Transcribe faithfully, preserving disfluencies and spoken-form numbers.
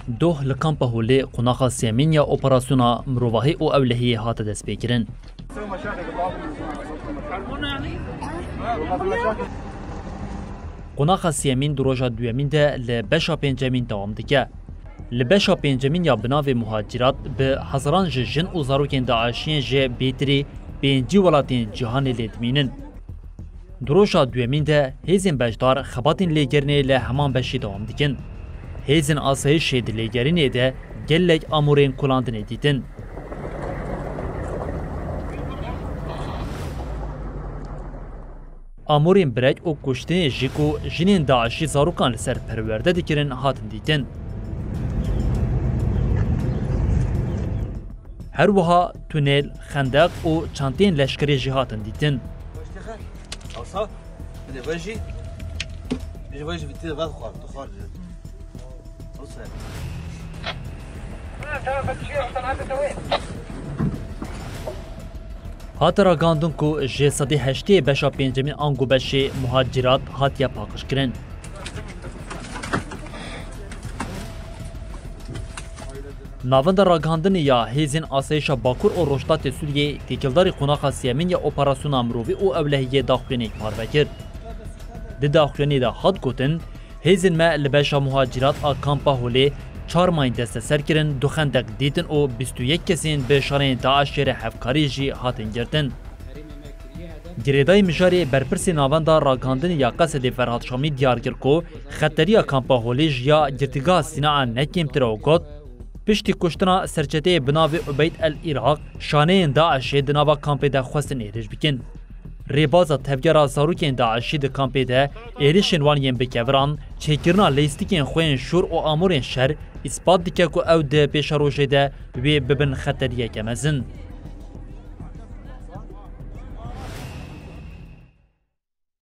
Doh li Kampa Holê qonaxa sêyemîn ya operasyona mirovahî û ewlehiyê hate destpêkirin. Qonaxa sêyemîn di roja duyemîn de li beşa pêncemîn dewam dike. Li beşa pêncemîn ya bi navê Muhacirat bi hezaran ji jin û zarokên DAIŞiyên ji bêtirî pêncî welatên cîhanê lê dimînin. Di roja duyemîn de hêzên beşdar xebatên lêgerînê li heman beşê dewam dikin. Hêzên asayişê di lêgerînê de gelek amûrên kulandinê dîtin. Amûrên birek û kuştinê jî ku jinên DAIŞî zarokan li ser perwerde dikirin hatin dîtin. Her wiha tunel, xendeq û çanteyên leşkerê jî hatin dîtin. Asa, bir de vajî, bir vajî bitti de ben xwar, xwar. Hate ragihandin ku ji sedî heştê beşa pêncemîn ango beşê Muhacirat hatiye paqijkirin. Navenda ragihandinê ya hêzên asayişa Bakur û Rojhilatê Sûriyeyê têkildarî qonaxa sêyemîn ya operasyona mirovî û ewlehiyê daxuyaniyek parve kir. Di daxuyaniyê de hat gotin, hêzên me li beşa Muhacirat a Kampa Holê çar mayîn desteser kirin, du xendeq dîtin û bîst û yek kesên bi şaneyên DAIŞê re hevkarî jî hatin girtin. Girêdayî mijarê berpirsê navenda ragihandinê ya Qesedê Ferhat Şamî diyar kir ku xeteriya Kampa Holê ji ya girtîgeha Sînaa ne kêmtir e û got, piştî kuştina serçeteyê bi navê Ubeyd El Iraq, şaneyên DAIŞê di nava kampê de xwestin êrîş bikin. Rêbaza tevgera zarokên DAIŞî di kampê de êrişên wan yên bi keviran, çêkirina leyîstikên xwe yên şûr û amûrên şer, îspat dike ku ew di pêşerojê de wê bibin xeteriyeke mezin.